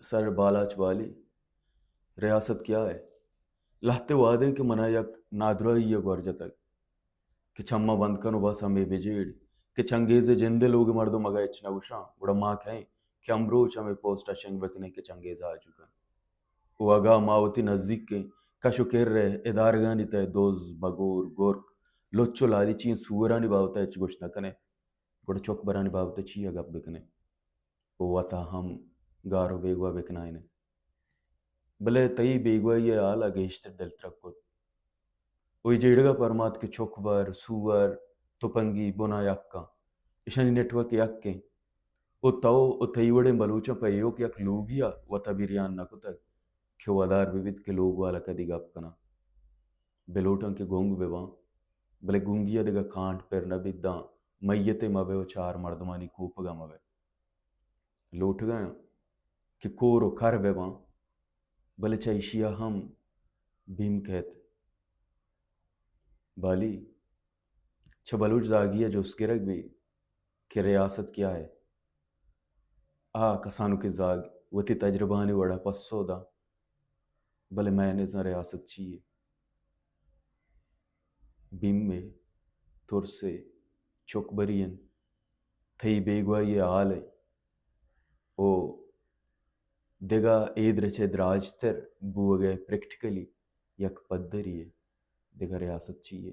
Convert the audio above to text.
سر بالاچ بالی، ریاست کیا ہے؟ لہتے وہدیں کہ منا یک نادراہی ء گور جتگ کہ چماں بند کن و بس ہمے بجیڑ کہ چنگیز ء جند ء لوگ ء مردم اگاں ہچ نہ گوشاں، گڑا ما کئیں کہ امروچ ہمے پوسٹ ء شنگ بکنیں کہ چنگیز ء آجو کن؟ و اگاں ما وتی نزیکیں کش و کر ء ادارگانی تہ ء دز، بگور، گرک، لچ و لالیچی ئیں سورانی بابت ء ہچ گوشت نہ کنیں، گڑا چک برانی بابت ء چیا گپ بکنیں؟ و وتا ہم گار و بیگواہ بکنائینیں۔ بلے تئی بیگواہی ء حال ء گیشتر دلترک کت۔ و اے جیڑگ ء پرمات کہ چک بر، سور، تپنگی بنا یکاں، اشانی نیٹ ورک یکیں۔ و تو و تئی وڑیں بلوچاں پہ ایوک یک لوگی ء وتا بریان نہ کتگ کہ ودار بہ بیت کہ لوگ والا کدی گپ کناں۔ بلوٹاں کہ گنگ بہ باں، بلے گنگی ء دگہ کانٹ پر نہ بیت داں میتے مہ بئے و چار مردمانی کوپگ ء مہ بئے۔ لوٹگ ء آں کہ کور و کر بہ باں، بلے چہ ایشی ء ہم بیم کیت۔ بالی، چہ بلوچ زاگی ء جست گرگ بی کہ ریاست کیا ہے؟ آ کسانکیں زاگ وتی تجربہانی وڑ ء پسو داں، بلے مئے نزاں ریاست چی یے؟ بیمے، ترسے، چکبری انت، تئی بیگواہی ء حال ء او دگہ اے درچ ء دراجتر بوگ ء پریکٹیکلی یک پدری ء۔ دگہ ریاست چی یے؟